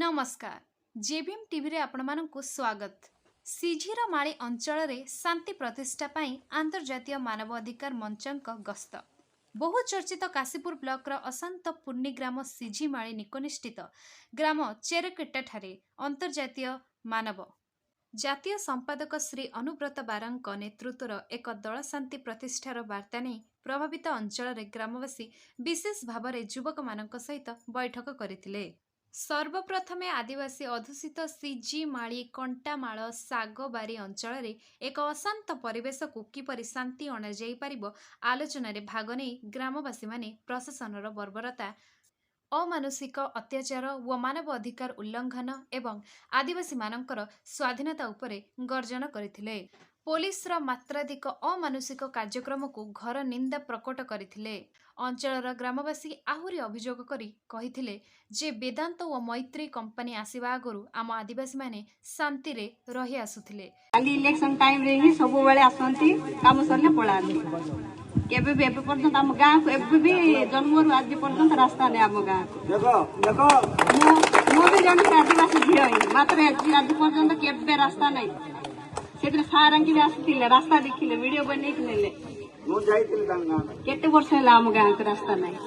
ନମସ୍କାର, ଜେଭିଏମ୍ ଟିଭିରେ ଆପଣମାନଙ୍କୁ ସ୍ୱାଗତ। ସିଝିର ମାଳି ଅଞ୍ଚଳରେ ଶାନ୍ତି ପ୍ରତିଷ୍ଠା ପାଇଁ ଆନ୍ତର୍ଜାତୀୟ ମାନବ ଅଧିକାର ମଞ୍ଚଙ୍କ ଗସ୍ତ। ବହୁ ଚର୍ଚ୍ଚିତ କାଶୀପୁର ବ୍ଲକର ଅଶାନ୍ତ ପୂର୍ଣ୍ଣିଗ୍ରାମ ସିଝିମାଳି ନିକଟସ୍ଥିତ ଗ୍ରାମ ଚେରକେଟାଠାରେ ଅନ୍ତର୍ଜାତୀୟ ମାନବ ଜାତୀୟ ସମ୍ପାଦକ ଶ୍ରୀ ଅନୁବ୍ରତ ବାରାଙ୍କ ନେତୃତ୍ୱର ଏକ ଦଳ ଶାନ୍ତି ପ୍ରତିଷ୍ଠାର ବାର୍ତ୍ତା ନେଇ ପ୍ରଭାବିତ ଅଞ୍ଚଳରେ ଗ୍ରାମବାସୀ, ବିଶେଷ ଭାବରେ ଯୁବକମାନଙ୍କ ସହିତ ବୈଠକ କରିଥିଲେ। ସର୍ବପ୍ରଥମେ ଆଦିବାସୀ ଅଧ୍ୟୁଷିତ ସିଜିମାଳି, କଣ୍ଟାମାଳ, ଶାଗବାରୀ ଅଞ୍ଚଳରେ ଏକ ଅଶାନ୍ତ ପରିବେଶକୁ କିପରି ଶାନ୍ତି ଅଣାଯାଇପାରିବ ଆଲୋଚନାରେ ଭାଗ ନେଇ ଗ୍ରାମବାସୀମାନେ ପ୍ରଶାସନର ବର୍ବରତା, ଅମାନୁଷିକ ଅତ୍ୟାଚାର ଓ ମାନବ ଅଧିକାର ଉଲ୍ଲଂଘନ ଏବଂ ଆଦିବାସୀମାନଙ୍କର ସ୍ୱାଧୀନତା ଉପରେ ଗର୍ଜନ କରିଥିଲେ। ପୋଲିସର ମାତ୍ରାଧିକ ଅମାନୁଷିକ କାର୍ଯ୍ୟକ୍ରମକୁ ଘୋର ନିନ୍ଦା ପ୍ରକଟ କରିଥିଲେ। ଅଞ୍ଚଳର ଗ୍ରାମବାସୀ ଆହୁରି ଅଭିଯୋଗ କରି କହିଥିଲେ ଯେ ବେଦାନ୍ତ ଓ ମୈତ୍ରୀ କମ୍ପାନୀ ଆସିବା ଆଗରୁ ଆମ ଆଦିବାସୀମାନେ ଶାନ୍ତିରେ ରହି ଆସୁଥିଲେ। ଖାଲି ଇଲେକ୍ସନ ଟାଇମରେ ହିଁ ସବୁବେଳେ ଆସନ୍ତି, କାମ ସରିଲେ ପଳାନ୍ତି। କେବେ ବି ଏବେ ପର୍ଯ୍ୟନ୍ତ ଆମ ଗାଁକୁ, ଏବେ ବି ଜନ୍ମରୁ ଆଜି ପର୍ଯ୍ୟନ୍ତ ରାସ୍ତା ନାହିଁ ଆମ ଗାଁକୁ। ଦେଖ ଦେଖ। ମୁଁ ବି ଜଣେ ସେ ଆଦିବାସୀ ଝିଅ ହିଁ, ମାତ୍ର ଆଜି ପର୍ଯ୍ୟନ୍ତ କେବେ ରାସ୍ତା ନାହିଁ। ସେଥିରେ ସାର୍ ବି ଆସିଥିଲେ, ରାସ୍ତା ଦେଖିଲେ, ଭିଡିଓ ବନେଇକି ନେଲେ। ମୁଁ ଯାଇଥିଲି ତାଙ୍କ ଗାଁ। କେତେ ବର୍ଷ ହେଲା ଆମ ଗାଁକୁ ରାସ୍ତା ନାହିଁ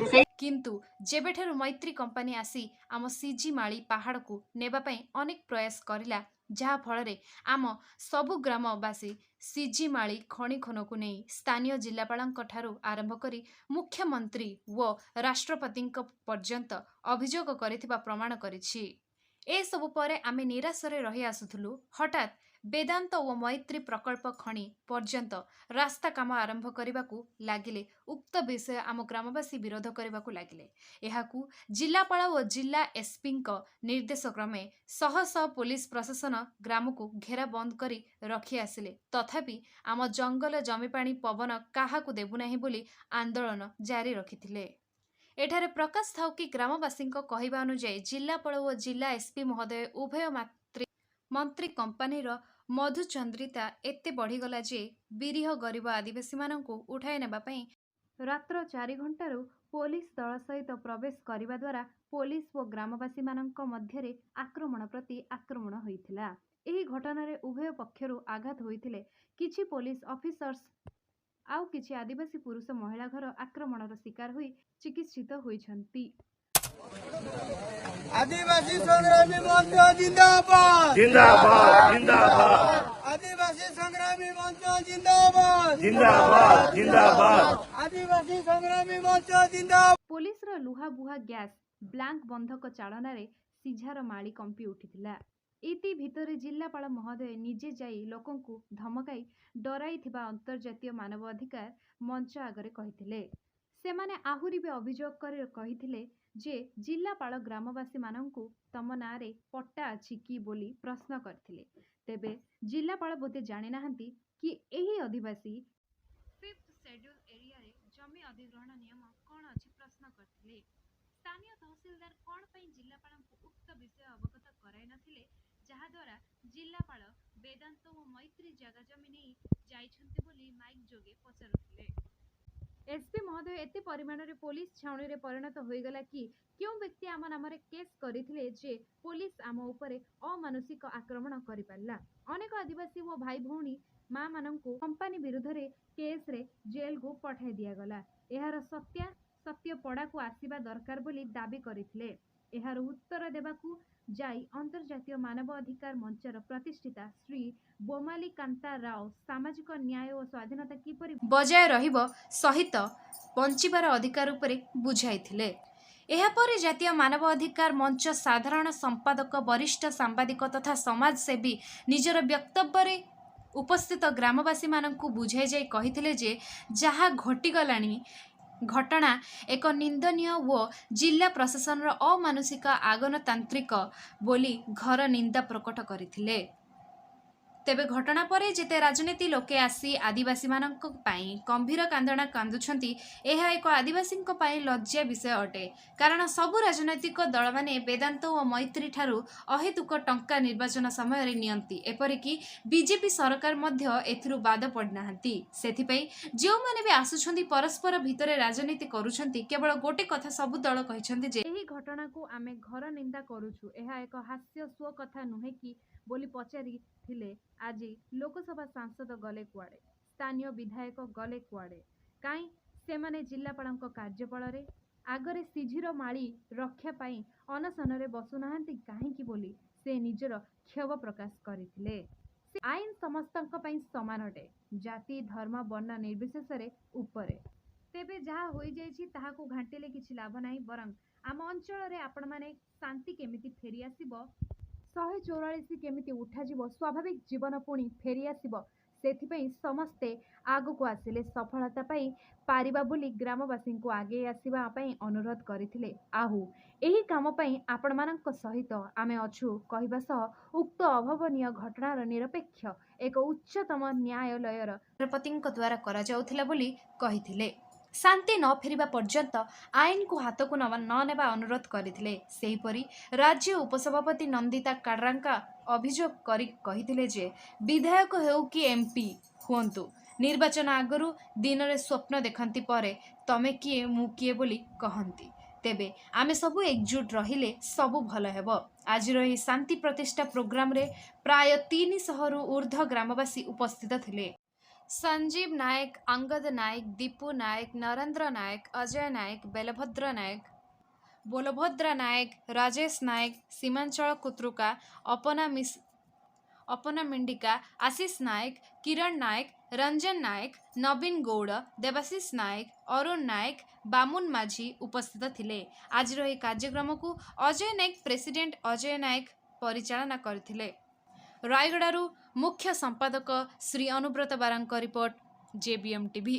ସେଇ। କିନ୍ତୁ ଯେବେଠାରୁ ମୈତ୍ରୀ କମ୍ପାନୀ ଆସି ଆମ ସିଜିମାଳି ପାହାଡ଼କୁ ନେବା ପାଇଁ ଅନେକ ପ୍ରୟାସ କରିଲା, ଯାହାଫଳରେ ଆମ ସବୁ ଗ୍ରାମବାସୀ ସିଜିମାଳି ଖଣି ଖନନକୁ ନେଇ ସ୍ଥାନୀୟ ଜିଲ୍ଲାପାଳଙ୍କ ଠାରୁ ଆରମ୍ଭ କରି ମୁଖ୍ୟମନ୍ତ୍ରୀ ଓ ରାଷ୍ଟ୍ରପତିଙ୍କ ପର୍ଯ୍ୟନ୍ତ ଅଭିଯୋଗ କରିଥିବା ପ୍ରମାଣ କରିଛି। ଏସବୁ ପରେ ଆମେ ନିରାଶରେ ରହି ଆସୁଥିଲୁ। ହଠାତ୍ ବେଦାନ୍ତ ଓ ମୈତ୍ରୀ ପ୍ରକଳ୍ପ ଖଣି ପର୍ଯ୍ୟନ୍ତ ରାସ୍ତା କାମ ଆରମ୍ଭ କରିବାକୁ ଲାଗିଲେ। ଉକ୍ତ ବିଷୟ ଆମ ଗ୍ରାମବାସୀ ବିରୋଧ କରିବାକୁ ଲାଗିଲେ। ଏହାକୁ ଜିଲ୍ଲାପାଳ ଓ ଜିଲ୍ଲା ଏସ୍ପିଙ୍କ ନିର୍ଦ୍ଦେଶ କ୍ରମେ ଶହ ଶହ ପୋଲିସ ପ୍ରଶାସନ ଗ୍ରାମକୁ ଘେରା ବନ୍ଦ କରି ରଖି ଆସିଲେ। ତଥାପି ଆମ ଜଙ୍ଗଲ, ଜମି, ପାଣି, ପବନ କାହାକୁ ଦେବୁ ନାହିଁ ବୋଲି ଆନ୍ଦୋଳନ ଜାରି ରଖିଥିଲେ। ଏଠାରେ ପ୍ରକାଶ ଥାଉ କି ଗ୍ରାମବାସୀଙ୍କ କହିବା ଅନୁଯାୟୀ ଜିଲ୍ଲାପାଳ ଓ ଜିଲ୍ଲା ଏସ୍ପି ମହୋଦୟ ଉଭୟ ମନ୍ତ୍ରୀ କମ୍ପାନୀର ମଧୁଚନ୍ଦ୍ରିକା ଏତେ ବଢ଼ିଗଲା ଯେ ନିରୀହ ଗରିବ ଆଦିବାସୀମାନଙ୍କୁ ଉଠାଇ ନେବା ପାଇଁ ରାତ୍ର 4 ଘଣ୍ଟାରୁ ପୋଲିସ ଦଳ ସହିତ ପ୍ରବେଶ କରିବା ଦ୍ୱାରା ପୋଲିସ ଓ ଗ୍ରାମବାସୀମାନଙ୍କ ମଧ୍ୟରେ ଆକ୍ରମଣ ପ୍ରତି ଆକ୍ରମଣ ହୋଇଥିଲା। ଏହି ଘଟଣାରେ ଉଭୟ ପକ୍ଷରୁ ଆଘାତ ହୋଇଥିଲେ। କିଛି ପୋଲିସ ଅଫିସର୍ସ ଆଉ କିଛି ଆଦିବାସୀ ପୁରୁଷ, ମହିଳା ଘୋର ଆକ୍ରମଣର ଶିକାର ହୋଇ ଚିକିତ୍ସିତ ହୋଇଛନ୍ତି। ଆଦିବାସୀ ସଂଗ୍ରାମୀ ମଞ୍ଚ ଜିନ୍ଦାବାଦ! ଜିନ୍ଦାବାଦ, ଜିନ୍ଦାବାଦ! ଆଦିବାସୀ ସଂଗ୍ରାମୀ ମଞ୍ଚ ଜିନ୍ଦାବାଦ! ଜିନ୍ଦାବାଦ, ଜିନ୍ଦାବାଦ! ଆଦିବାସୀ ସଂଗ୍ରାମୀ ମଞ୍ଚ ଜିନ୍ଦାବାଦ! ପୋଲିସର ଲୁହାବୁହା ଗ୍ୟାସ୍, ବ୍ଲାଙ୍କ ବନ୍ଧୁକ ଚାଳନାରେ ସିଝାର ମାଳି କମ୍ପି ଉଠିଥିଲା। ଇତି ଭିତରେ ଜିଲ୍ଲାପାଳ ମହୋଦୟ ନିଜେ ଯାଇ ଲୋକଙ୍କୁ ଧମକାଇ ଡରାଇଥିବା ଅନ୍ତର୍ଜାତୀୟ ମାନବ ଅଧିକାର ମଞ୍ଚ ଆଗରେ କହିଥିଲେ। ସେମାନେ ଆହୁରି ବି ଅଭିଯୋଗ କରି କହିଥିଲେ ଯେ ଜିଲ୍ଲାପାଳ ଗ୍ରାମବାସୀମାନଙ୍କୁ ତମ ନାଁରେ ପଟ୍ଟା ଅଛି କି ବୋଲି ପ୍ରଶ୍ନ କରିଥିଲେ। ତେବେ ଜିଲ୍ଲାପାଳ ବୋଧେ ଜାଣିନାହାନ୍ତି କି ଏହି ଅଧିବାସୀ ଫିଫ୍ଥ ସେଡ୍ୟୁଲ ଏରିଆରେ ଜମି ଅଧିଗ୍ରହଣ ନିୟମ କ'ଣ ଅଛି ପ୍ରଶ୍ନ କରିଥିଲେ। ସ୍ଥାନୀୟ ତହସିଲଦାର କ'ଣ ପାଇଁ ଜିଲ୍ଲାପାଳଙ୍କୁ ଉକ୍ତ ବିଷୟ ଅବଗତ କରାଇନଥିଲେ, ଯାହାଦ୍ୱାରା ଜିଲ୍ଲାପାଳ ବେଦାନ୍ତ ଓ ମୈତ୍ରୀ ଜାଗା ଜମି ନେଇ ଯାଇଛନ୍ତି ବୋଲି ମାଇକ୍ ଯୋଗେ ପଚାରୁଥିଲେ। ଏସ୍ପି ମହୋଦୟ, ଏତେ ପରିମାଣରେ ପୋଲିସ ଛାଉଣିରେ ପରିଣତ ହୋଇଗଲା କି କେଉଁ ବ୍ୟକ୍ତି ଆମ ନାମରେ କେସ୍ କରିଥିଲେ ଯେ ପୋଲିସ ଆମ ଉପରେ ଅମାନୁଷିକ ଆକ୍ରମଣ କରିପାରିଲା? ଅନେକ ଆଦିବାସୀ ଓ ଭାଇ ଭଉଣୀ, ମାମାନଙ୍କୁ କମ୍ପାନୀ ବିରୁଦ୍ଧରେ କେସ୍ରେ ଜେଲକୁ ପଠାଇ ଦିଆଗଲା। ଏହାର ସତ୍ୟା ସତ୍ୟ ପଦାକୁ ଆସିବା ଦରକାର ବୋଲି ଦାବି କରିଥିଲେ। ଏହାର ଉତ୍ତର ଦେବାକୁ ଯାଇ ଅନ୍ତର୍ଜାତୀୟ ମାନବ ଅଧିକାର ମଞ୍ଚର ପ୍ରତିଷ୍ଠାତା ଶ୍ରୀ ବୋମାଲି କାନ୍ତା ରାଓ ସାମାଜିକ ନ୍ୟାୟ ଓ ସ୍ୱାଧୀନତା କିପରି ବଜାୟ ରହିବ ସହିତ ବଞ୍ଚିବାର ଅଧିକାର ଉପରେ ବୁଝାଇଥିଲେ। ଏହାପରେ ଜାତୀୟ ମାନବ ଅଧିକାର ମଞ୍ଚ ସାଧାରଣ ସମ୍ପାଦକ, ବରିଷ୍ଠ ସାମ୍ବାଦିକ ତଥା ସମାଜସେବୀ ନିଜର ବକ୍ତବ୍ୟରେ ଉପସ୍ଥିତ ଗ୍ରାମବାସୀମାନଙ୍କୁ ବୁଝାଇ ଯାଇ କହିଥିଲେ ଯେ ଯାହା ଘଟିଗଲାଣି ଘଟଣା ଏକ ନିନ୍ଦନୀୟ ଓ ଜିଲ୍ଲା ପ୍ରଶାସନର ଅମାନୁଷିକ, ଅଗଣତାନ୍ତ୍ରିକ ବୋଲି ଘୋର ନିନ୍ଦା ପ୍ରକଟ କରିଥିଲେ। ତେବେ ଘଟଣା ପରେ ଯେତେ ରାଜନୀତି ଲୋକେ ଆସି ଆଦିବାସୀମାନଙ୍କ ପାଇଁ ଗମ୍ଭୀର କାନ୍ଦଣା କାନ୍ଦୁଛନ୍ତି, ଏହା ଏକ ଆଦିବାସୀଙ୍କ ପାଇଁ ଲଜ୍ଜା ବିଷୟ ଅଟେ। କାରଣ ସବୁ ରାଜନୈତିକ ଦଳମାନେ ବେଦାନ୍ତ ଓ ମୈତ୍ରୀ ଠାରୁ ଅହେତୁକ ଟଙ୍କା ନିର୍ବାଚନ ସମୟରେ ନିଅନ୍ତି। ଏପରିକି ବିଜେପି ସରକାର ମଧ୍ୟ ଏଥିରୁ ବାଦ ପଡ଼ିନାହାନ୍ତି। ସେଥିପାଇଁ ଯେଉଁମାନେ ବି ଆସୁଛନ୍ତି, ପରସ୍ପର ଭିତରେ ରାଜନୀତି କରୁଛନ୍ତି। କେବଳ ଗୋଟେ କଥା ସବୁ ଦଳ କହିଛନ୍ତି ଯେ ଏହି ଘଟଣାକୁ ଆମେ ଘୋର ନିନ୍ଦା କରୁଛୁ। ଏହା ଏକ ହାସ୍ୟ କଥା ନୁହେଁ କି ବୋଲି ପଚାରିଥିଲେ। ଆଜି ଲୋକସଭା ସାଂସଦ ଗଲେ କୁଆଡ଼େ? ସ୍ଥାନୀୟ ବିଧାୟକ ଗଲେ କୁଆଡ଼େ? କାହିଁ ସେମାନେ ଜିଲ୍ଲାପାଳଙ୍କ କାର୍ଯ୍ୟାଳୟରେ ଆଗରେ ସିଝିର ମାଳି ରକ୍ଷା ପାଇଁ ଅନଶନରେ ବସୁନାହାନ୍ତି କାହିଁକି ବୋଲି ସେ ନିଜର କ୍ଷୋଭ ପ୍ରକାଶ କରିଥିଲେ। ଆଇନ ସମସ୍ତଙ୍କ ପାଇଁ ସମାନ ଅଟେ, ଜାତି, ଧର୍ମ, ବର୍ଣ୍ଣ ନିର୍ବିଶେଷରେ ଉପରେ। ତେବେ ଯାହା ହୋଇଯାଇଛି, ତାହାକୁ ଘାଣ୍ଟିଲେ କିଛି ଲାଭ ନାହିଁ। ବରଂ ଆମ ଅଞ୍ଚଳରେ ଆପଣମାନେ ଶାନ୍ତି କେମିତି ଫେରିଆସିବ, 144 କେମିତି ଉଠାଯିବ, ସ୍ୱାଭାବିକ ଜୀବନ ପୁଣି ଫେରିଆସିବ, ସେଥିପାଇଁ ସମସ୍ତେ ଆଗକୁ ଆସିଲେ ସଫଳତା ପାଇ ପାରିବା ବୋଲି ଗ୍ରାମବାସୀଙ୍କୁ ଆଗେଇ ଆସିବା ପାଇଁ ଅନୁରୋଧ କରିଥିଲେ। ଆଉ ଏହି କାମ ପାଇଁ ଆପଣମାନଙ୍କ ସହିତ ଆମେ ଅଛୁ କହିବା ସହ ଉକ୍ତ ଅଭାବନୀୟ ଘଟଣାର ନିରପେକ୍ଷ ଏକ ଉଚ୍ଚତମ ନ୍ୟାୟାଳୟର ବିଚାରପତିଙ୍କ ଦ୍ୱାରା କରାଯାଉଥିଲା ବୋଲି କହିଥିଲେ। ଶାନ୍ତି ନ ଫେରିବା ପର୍ଯ୍ୟନ୍ତ ଆଇନକୁ ହାତକୁ ନ ନେବା ଅନୁରୋଧ କରିଥିଲେ। ସେହିପରି ରାଜ୍ୟ ଉପସଭାପତି ନନ୍ଦିତା କାଡ୍ରାଙ୍କା ଅଭିଯୋଗ କରି କହିଥିଲେ ଯେ ବିଧାୟକ ହେଉ କି ଏମ୍ପି ହୁଅନ୍ତୁ, ନିର୍ବାଚନ ଆଗରୁ ଦିନରେ ସ୍ୱପ୍ନ ଦେଖନ୍ତି, ପରେ ତମେ କିଏ ମୁଁ କିଏ ବୋଲି କହନ୍ତି। ତେବେ ଆମେ ସବୁ ଏକଜୁଟ ରହିଲେ ସବୁ ଭଲ ହେବ। ଆଜିର ଏହି ଶାନ୍ତି ପ୍ରତିଷ୍ଠା ପ୍ରୋଗ୍ରାମରେ ପ୍ରାୟ 300ରୁ ଉର୍ଦ୍ଧ୍ୱ ଗ୍ରାମବାସୀ ଉପସ୍ଥିତ ଥିଲେ। ସଞ୍ଜୀବ ନାୟକ, ଅଙ୍ଗଦ ନାୟକ, ଦୀପୁ ନାୟକ, ନରେନ୍ଦ୍ର ନାୟକ, ଅଜୟ ନାୟକ, ବେଲଭଦ୍ର ନାୟକ, ବୋଲଭଦ୍ରା ନାୟକ, ରାଜେଶ ନାୟକ, ସୀମାଞ୍ଚଳ କୁତ୍ରୁକା, ଅପନା ମିସ୍ ଅପନା ମିଣ୍ଡିକା, ଆଶିଷ ନାୟକ, କିରଣ ନାୟକ, ରଞ୍ଜନ ନାୟକ, ନବୀନ ଗୌଡ଼, ଦେବାଶିଷ ନାୟକ, ଅରୁଣ ନାୟକ, ବାମୁନ ମାଝୀ ଉପସ୍ଥିତ ଥିଲେ। ଆଜିର ଏହି କାର୍ଯ୍ୟକ୍ରମକୁ ଅଜୟ ନାୟକ, ପ୍ରେସିଡେଣ୍ଟ ଅଜୟ ନାୟକ ପରିଚାଳନା କରିଥିଲେ। ରାୟଗଡ଼ାରୁ ମୁଖ୍ୟ ସମ୍ପାଦକ ଶ୍ରୀ ଅନୁବ୍ରତ ବାରାଙ୍କ ରିପୋର୍ଟ, ଜେବିଏମ୍ ଟିଭି।